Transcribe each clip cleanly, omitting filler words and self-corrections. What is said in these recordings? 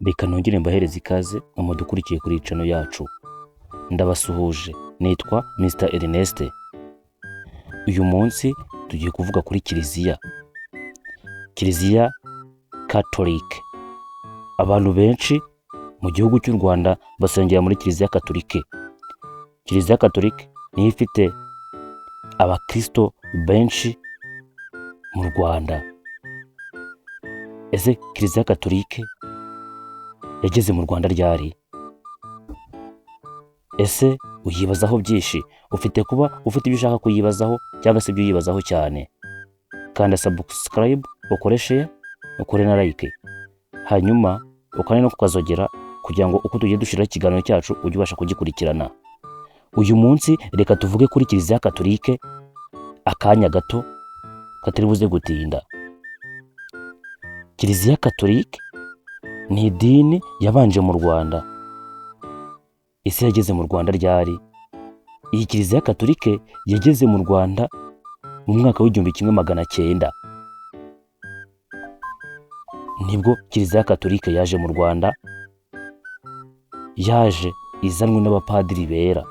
Reka nongere mbahereze ikaze mwe mudukurikiye kuri channel yacu. Ndabasuhuje, nitwa Mr Ernest. Uyu munsi tugiye kuvuga kuri Kiliziya. Kiliziya Catholic. Abantu benshi mu gihugu cy'u Rwanda basengera muri Kiliziya Katolike. Kiliziya Katolike niyo ifite abakristo benshi mu Rwanda. Ese Kiliziya Katolike yageze mu Rwanda ryari? Ese uyibazaho byinshi? Ufite kuba ufite ibyo ushaka kuyibazaho cyangwa se ibyo uyibazaho cyane. Kanda subscribe, ukore share, ukore na like. Hanyuma ukande no kukazogera kugira ngo uko tugiye dushyiraho ikiganiro cyacu ujye ubasha kugikurikirana. Uyu munsi reka tuvuge kuri Kiliziya Katolike akanya gato katari buze gutinda. Kiliziya Katolike ni idini yabanje mu Rwanda. Ese yageze mu Rwanda ryari? Iyi Kiliziya Katolike yageze mu Rwanda mu mwaka w'1900. Nibwo Kiliziya Katolike yaje mu Rwanda, yaje izanwe n'abapadiri bera.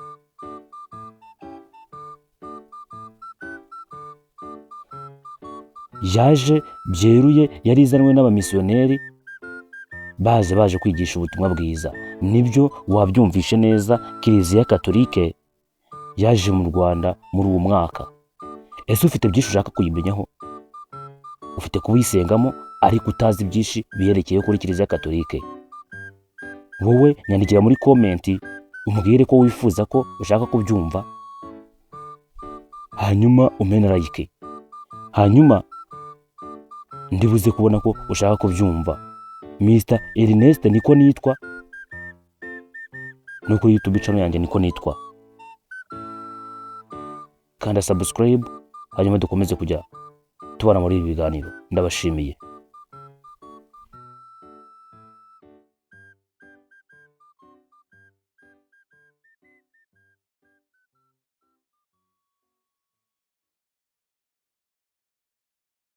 Yaje byeruye yari izanwe n'abamisiyoneri baje baje kwigisha ubutumwa bwiza. Nibyo wabyumvishe neza, Kiliziya Katolike yaje mu Rwanda muri uwo mwaka. Ese ufite byinshi ushaka kuyimenyaho? Ufite kuba uyisengamo ariko utazi byinshi biyerekeye kuri Kiliziya Katolike. Wowe nyandikira muri komenti umbwire ko wifuza ko ushaka kubyumva, hanyuma umpe na like. Hanyuma ndibuze kubona ko ushaka kubyumva. Mr Ernest niko nitwa, no kuri YouTube channel yanjye niko nitwa. Kanda subscribe hanyuma dukomeze kujya tubana muri ibi biganiro. Ndabashimiye.